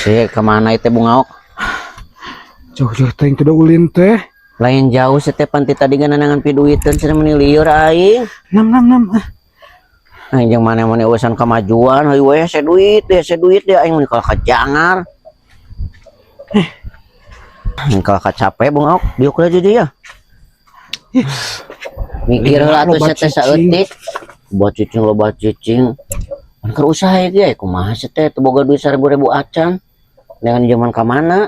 Si kemana itu bungaok? Jauh-jauh teh teu ulin teh. Lain jauh si teh pan ti tadi nganangan piduiteun cenah meuni lieur aing. Nam nam nam. Ah. Aing jeung maneh-maneh urusan kemajuan hayu we hese duit deh, hese duit deh aing meuni kalah kajangar. Aing kalah kacape bungaok, diuk aja dia. Mikir heula atuh Loba sia teh cicing. Saeutik. Loba cicing, loba cicing. Pan keur usaha ge kumaha sia teh teu boga duit 1000 ribu acan. Dengan zaman ka mana?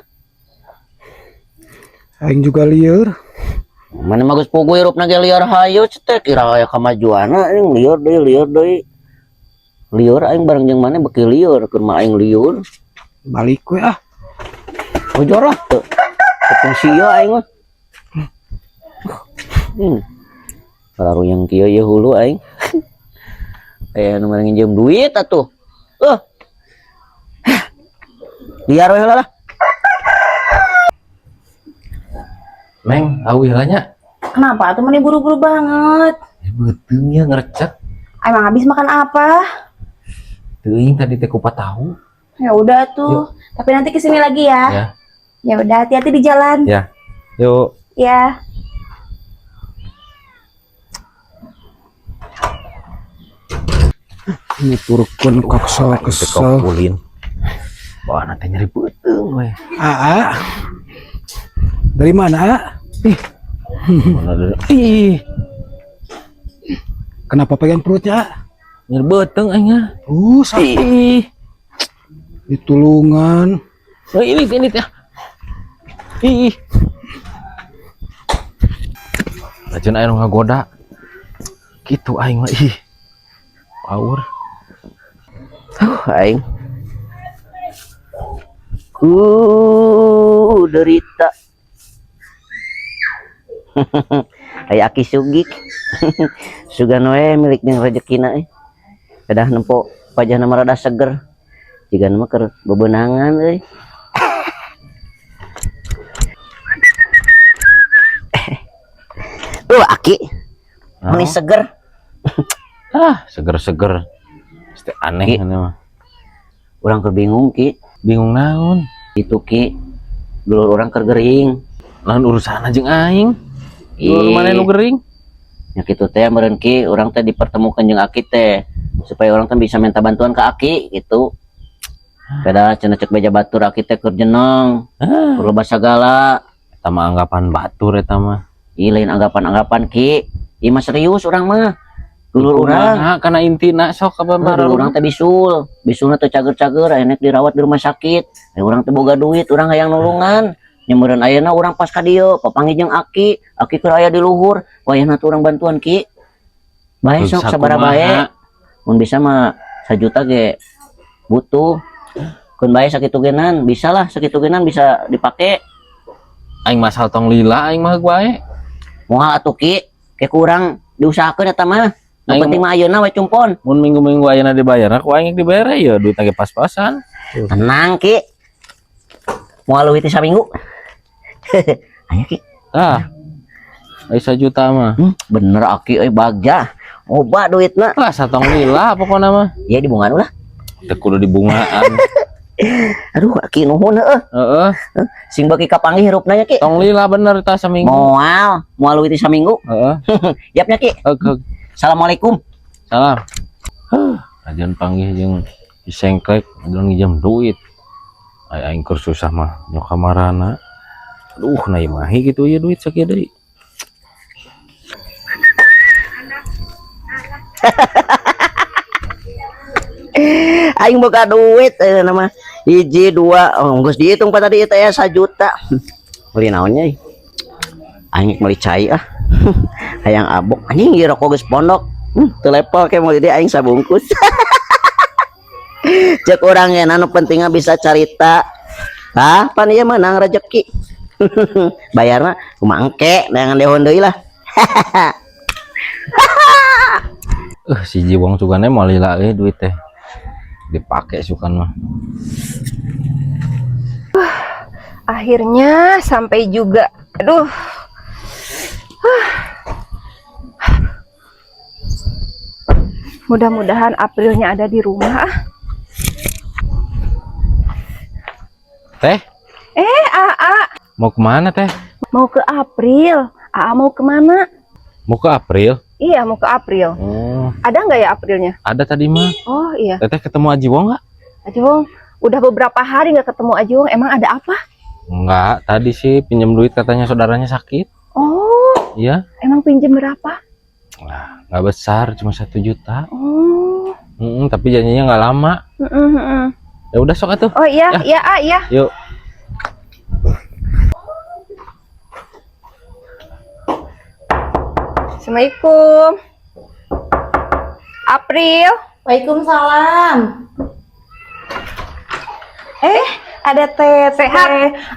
Aing juga lieur. Mana mah geus puguh hirupna ge lieur hayu teh kira aya kamajuanna aing lieur deui, lieur deui. Lieur aing bareng jeung maneh beuki lieur keur mah aing lieur. Balik we ah. Ojor lah teu. Teu fungsi ieu aing mah. Kararuyang kieu ieu hulu aing. Aya nu nginjem duit atuh. Liar we heula lah. Neng, awih lah nya. Kenapa tuh meni buru-buru banget? Beuteung ya ngerecek. Emang habis makan apa? Teuing tadi teh kupat tahu. Ya udah tuh. Tapi nanti kesini lagi ya. Ya. Ya udah, hati-hati di jalan. Ya. Yuk. Ya. Ini turun kesel kesel. Kulin. Wah, nanti nyeri beuteung we. Aa. Dari mana, Aa? Ih. Ih, Kenapa pegang perutnya, Aa? Nyeri beuteung aing ah. Sakit. Ih. Ditulungan. Oh, ini ya. Ih. Lajeng aya nu ngagoda. Kitu aing mah ih. Power. Aing. Ku derita. Aya aki sugik. Sugan we milik jeung rezekina euy. Kedah nempo wajahna mah rada seger. Jigana mah keur bebenangan euy. Aki. Meni seger. Ah, seger-seger. Pasti aneh Ki. ini mah. Urang keur bingung, Ki. Bingung naon? Itu Ki. Dulur urang keur gering. Naon urusan jeung aing? Dulur Ih. maneh nu gering? Nya kitu teh meureun Ki, urang teh dipertemukan jeung Aki teh supaya urang teh bisa minta bantuan ke Aki gitu. Beda cenah cek beja batur Aki teh keur jeneng, Ah. keur loba sagala. Eta mah anggapan batur eta mah. Ih, lain anggapan-anggapan Ki. Ieu mah serius urang mah. Dulur urang. Kumaha kana intina sok apa Dulur urang teh bisul, bisulna teh cager-cager aya dirawat di rumah sakit. Aya urang teh boga duit, urang hayang nulungan. Nya meureun ayeuna urang pas ka dieu, papanggih jeung Aki, Aki keur aya di luhur, wayahna tuh urang bantuan Ki. Bae sok sabaraha bae. Mun bisa mah 1 juta ge butuh. Keun bae sakitu genan, bisa lah sakitu genan bisa dipake. Aing masal tong lila aing mah bae. Moal atuh Ki, ke kurang diusahakeun eta mah. Nu Aing penting mah ayeuna we cumpon. Mun minggu-minggu ayeuna dibayar, ku aing dibayar ya duit ge pas-pasan. Tenang Ki. Moal leuwih ti saminggu. Ayo Ki. Tah. Ai 1 juta mah. Bener Aki euy bagja. Loba duitna. Lah satong lila pokona mah. Ya dibungaan ulah. Teu kudu dibungaan. Aduh Aki nuhun heueuh. Heeh. Sing beuki kapanggih hirupna nya Ki. Tong lila bener tah saminggu. Moal, moal leuwih ti saminggu. Heeh. Yap nya Ki. Heug heug. Assalamualaikum. Salam. Huh, ajan panggih jeung disengklek ajan nginjem duit. Ai aing keur susah mah nyok kamarana. Aduh, na ieu mah kitu ieu duit sakieu deui. Aing boga duit ayeuna mah. 1, 2, oh, geus dihitung pa tadi teh 1 juta. Beli naonnya euy? Aing meuli cai ah. Hayang abok anjing ieu rokok geus pondok. Teu level ke meuli deui aing sabungkus. Cek urang ge anu pentingna bisa carita. Tah, pan ieu meunang rejeki. Bayarna kumaha engke neangan dehon deui lah. Si Jiwong sugane moal lila euy duit teh. Dipake sukan mah. Akhirnya sampai juga. Aduh. Mudah-mudahan Aprilnya ada di rumah. Teh, Eh, Aa, mau kemana, Teh? Mau ke April. Aa mau kemana? Mau ke April? Iya, mau ke April. Oh, Ada nggak ya Aprilnya? Ada tadi mah. Oh iya, Teteh ketemu Aji Wong nggak? Aji Wong. Udah beberapa hari nggak ketemu Aji Wong. Emang ada apa? Enggak, tadi sih pinjam duit, katanya saudaranya sakit. Oh, Iya. emang pinjam berapa? Nah, nggak besar, cuma 1 juta. Oh, Tapi janjinya nggak lama. Ya udah, sok atuh. Oh iya, iya, ah, iya. Yuk. Assalamualaikum. April. Waalaikumsalam. Eh, ada Teteh. Sehat?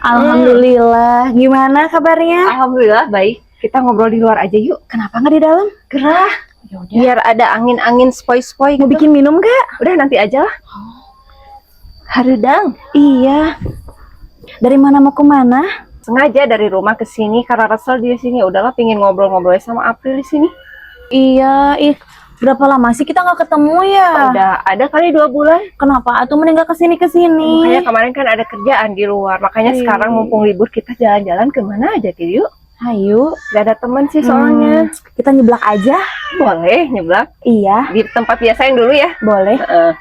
Alhamdulillah. Gimana kabarnya? Alhamdulillah baik. Kita ngobrol di luar aja yuk. Kenapa nggak di dalam? Gerah. Ya udah. Biar ada angin-angin spoi-spoi Mau gitu. bikin minum nggak? Udah, nanti aja lah. Hareudang. Iya. Dari mana mau kemana? Sengaja dari rumah ke sini karena resel di sini. Udahlah, pingin ngobrol-ngobrol sama April di sini. Iya, ih. Berapa lama sih kita nggak ketemu ya? Udah ada kali 2 bulan. Kenapa atuh mending nggak kesini kesini? Makanya kemarin kan ada kerjaan di luar. Makanya Iya. sekarang mumpung libur kita jalan-jalan kemana aja gitu yuk. Ayo. Gak ada teman sih soalnya. Kita nyeblak aja. Boleh nyeblak Iya, di tempat biasa yang dulu ya. boleh. Heeh.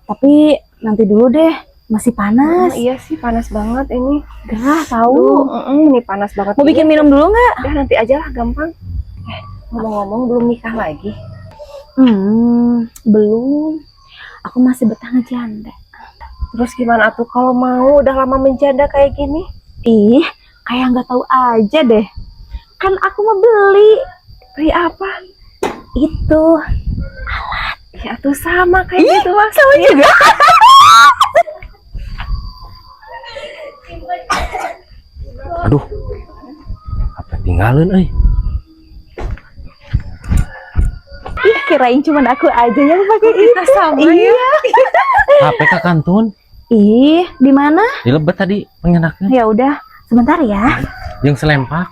Tapi nanti dulu deh. Masih panas. Oh, iya sih, panas banget ini. Gerah tahu. Aduh, ini panas banget. Mau bikin minum dulu nggak? Udah, nanti aja lah, gampang. Eh, ngomong-ngomong belum nikah lagi? Belum. Aku masih betah ngejanda. Terus gimana tuh kalau mau, udah lama menjanda kayak gini? Ih, kayak nggak tahu aja deh. Kan aku mau beli Beli apa? Itu. Ya tuh sama kayak gitu mah. Sama juga. Aduh. Apa tinggalin euy? Ih, kirain cuman aku aja yang pakai itu. Sama. Iya. HP ka kantun. Ih, di mana? Di lebet tadi pengenaknya. Ya udah, sebentar ya. Yang selempak.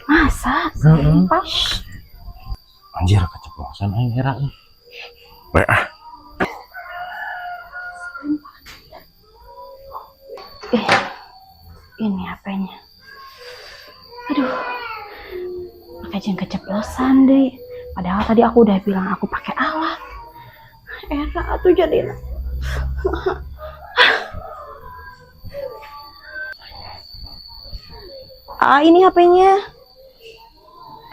Masa? Heeh. Anjir, keceplosan aing era euy. We ah. Ih, ini HP-nya. Aduh, pakai jangan keceplosan deh. Padahal tadi aku udah bilang aku pakai alat. Enak tuh jadi. Ah, ini HP-nya.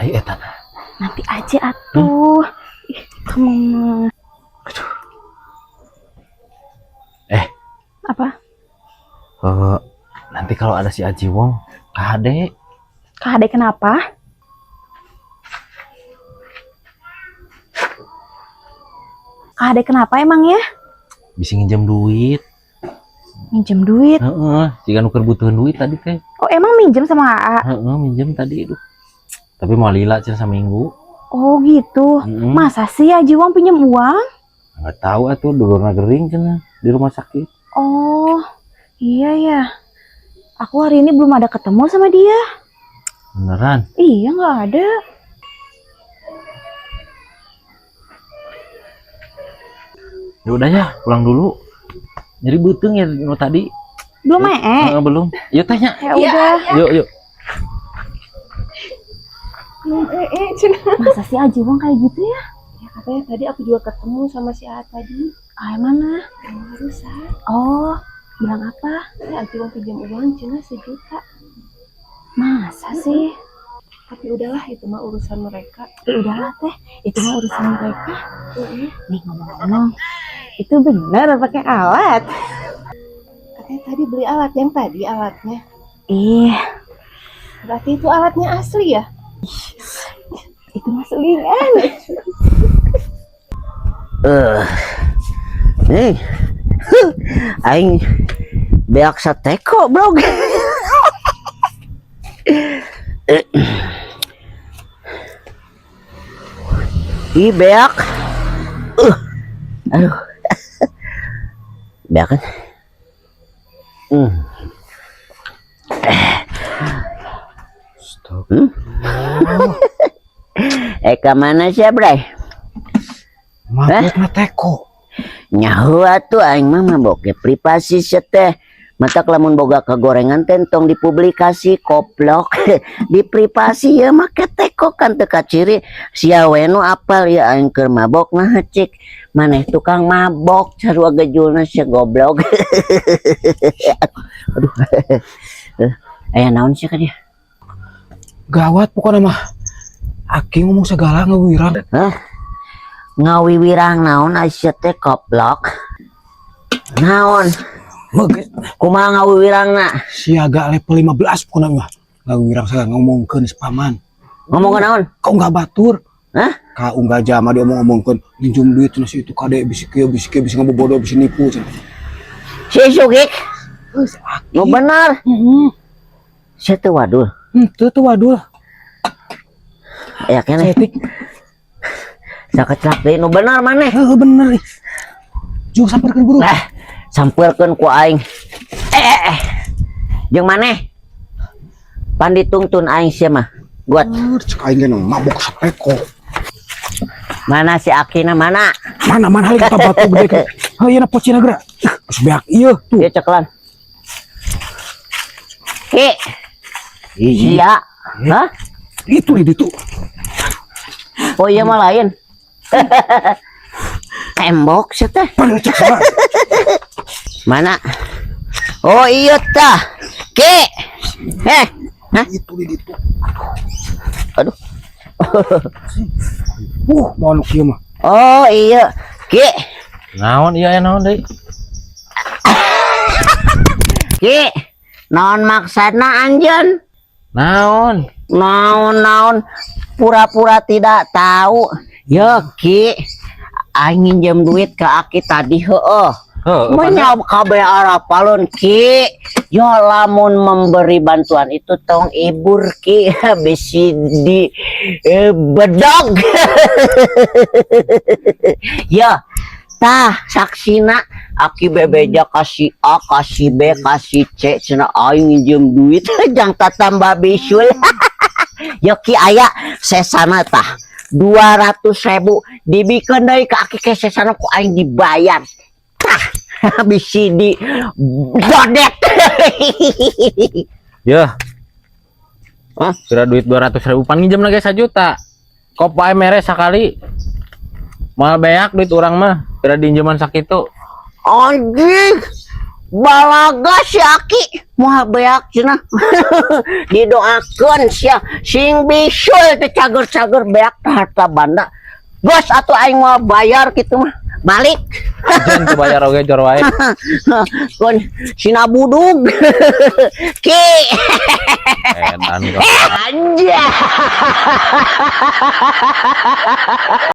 Ayo eta. Nanti aja atuh. Ih, kamu mah. Eh. Apa? Eh, nanti kalau ada si Aji Wong, kade. Kade kenapa? Kade kenapa emang ya? Bisa nginjem duit. Minjem duit. Heeh, jiga nu keur butuhan duit tadi teh. Oh, emang minjem sama AA? Heeh, minjem tadi itu. Tapi mau lila cenah saminggu. Oh, gitu. Heeh. Masa sih Aji Wong pinjem uang? Nggak tahu atuh, dulurna gering cenah di rumah sakit. Oh, iya ya. Aku hari ini belum ada ketemu sama dia. Beneran? Iya, nggak ada. Ya udah ya, pulang dulu. Nyeri beuteung ya nu tadi. Belum eh? Heeh, belum. Yuk, Teh nya. Ya udah. Yuk, yuk. Eh, cenah. Masa sih Aji Wong kayak gitu ya? Ya, katanya tadi aku juga ketemu sama si A tadi. Ah, yang mana? Yang barusan. Oh, bilang apa? Ya, Aji Wong pinjam uang cenah 1 juta. Masa sih? Tapi udahlah, itu mah urusan mereka. Ya udahlah, Teh, itu mah urusan mereka. Nih, ngomong-ngomong, itu benar pakai alat? Katanya tadi beli alat yang tadi alatnya. Ih, Berarti itu alatnya asli ya? Itu mah selingan. Eh. Nih. Aing beak sateko, bro. Eh. Ih, beak. Aduh. Beak kan? Stop. Eh, ke mana sih, Bray? Mabok na teko. Nyaho atuh, aing mah mabok ge privasi sia teh. Matak lamun boga kagorengan teh tong dipublikasi, koplok. Di privasi ya, make teko kan teu kaciri. Sia we nu apal ya aing keur mabok. Nah, cik maneh tukang mabok sarua gejulna sia, goblok. Aduh, aya naon sih ka dia? Gawat pokoknya mah. Aki ngomong segala ngewirang. Ngawiwirang naon sia teh, koplok? Naon? Meg, Kumaha ngawiwirangna? Siaga level 15 pokoknya mah. Ngawirang segala ngomongkeun si paman. Ngomong naon? Kau nggak batur. Hah? Ka unggal jama dia omong-omongkeun minjem duit cenah si itu kade bisi kieu, bisi kieu, bisi ngabobodo, bisi nipu cenah. Si Sugik? Heuh, si Aki. Nu bener? Heeh. Sia teh wadul? Henteu tuh wadul. Ya keneh. Cetik. Sakecelak deui, nu bener maneh? Heuh, bener ih. Jung samperkeun buru. Lah, sampeurkeun ku aing. Eh, eh, eh. Jeung maneh? Pan ditungtun aing sia mah. Guat. Heuh, cek aing ge mabok sapeko. Mana si Akina, mana? Mana mana hal kita batu gede ke. Heuh, ieu na pocina geura. Geus beak ieu tuh. Dia cekelan. Ki, sia. Hah? Itu di ditu. Oh iya mah lain. Tembok sia teh. Pan cek salah. Mana? Oh iya tah. Ki. Eh, hah? Itu di ditu. Aduh. Mau nu kieu mah. Oh iya. Ki, Naon iya, naon deui? Ki. Naon maksudna anjeun? Naon? Naon naon pura-pura tidak tahu. Ya Ki, aing nginjem duit ke Aki tadi heueuh. Heuh, Menyab kabeh arapalun Ki. Ya lamun memberi bantuan itu tong ibur Ki, bisi di bedog. Ya, tah saksina Aki bebeja kasih A, kasih B, kasih C, cenah aing nginjem duit jang tambah bisul. Ya Ki, aya sesana tah 200 ribu dibikeun deui ka Aki ke sesana ku aing dibayar. Tah bisi di dodet. Ya. Hah? Kira duit 200 ribu, pan nginjem lagi 1 juta. Kop wae mere sakali. Moal beak duit urang mah. Kira dinjeman sakitu. Anjing, balaga si Aki moal beak cenah. Didoakeun sia sing bisul teh cager-cager beak harta banda. Bos atuh, aing moal bayar kitu mah. Balik. Jen teu bayar oge jor wae. Kon sinabudug. Ki. Edan kok. Anjay.